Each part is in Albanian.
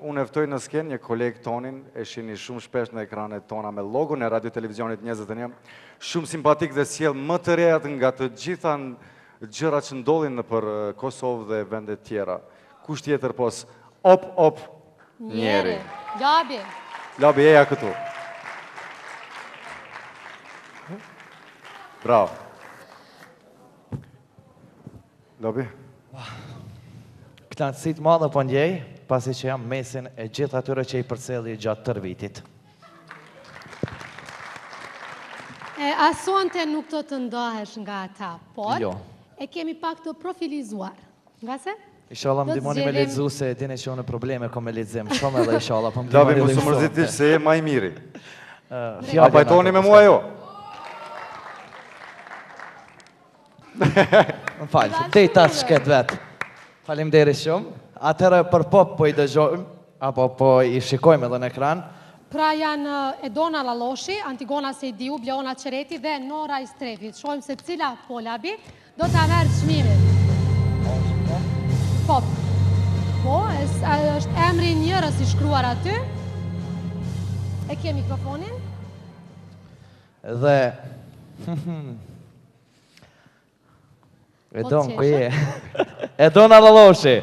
Unë e ftoj në skenë një koleg tonin, e shihni shumë shpesh në ekranet tona me logon e Radio Televizionit 21, shumë simpatik dhe sjell më të rejat nga të gjitha gjërat që ndodhin nëpër Kosovë dhe vende tjera. Kush tjetër pos op op njeri. Labi. Labi eja këtu. Bravo. Labi? Kënaqësi të madhe po ndjej, pasi që jam mesin e gjithë atyre që i përcjelli gjatë tërë vitit. E, as sonte nuk do të ndahesh nga ata, por jo. e kemi pak të profilizuar. Nga se? Inshallah më ndihmoni me lexu se e dini që unë probleme kom me lexim shumë edhe inshallah po më ndihmoni. Labi mos u mërzit se je ma i miri. A pajtoni me mua jo? Më fal, te ta shket vet. Faleminderit shumë. Atëherë për pop po i dëgjojmë apo po i shikojmë edhe në ekran. Pra janë eh, Edona Llalloshi, Antigona Sejdiu, Bleona Qereti dhe Nora Istrefi. Shohim se cila po Labi do ta merr çmimin. Pop. Po, është emri njërës i shkruar aty. E ke mikrofonin? Dhe Edon, ku je? Edona Llalloshi!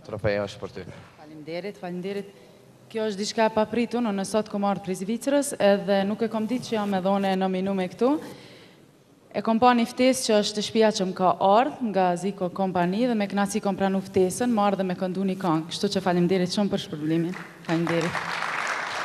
Trofeja është për ty. Faleminderit, faleminderit. Kjo është diçka e papritur, unë sot kom ardhë prej Zvicrës edhe nuk e kom ditë që jam edhe unë e nominume këtu. E kom pa një ftesë që është te shpia që më ka ardhë nga Ziko Company dhe me knaqsi kom pranu ftesën, me ardhë dhe me këndu një kangë. Kështu që faleminderit shumë për shpërblimin. Faleminderit.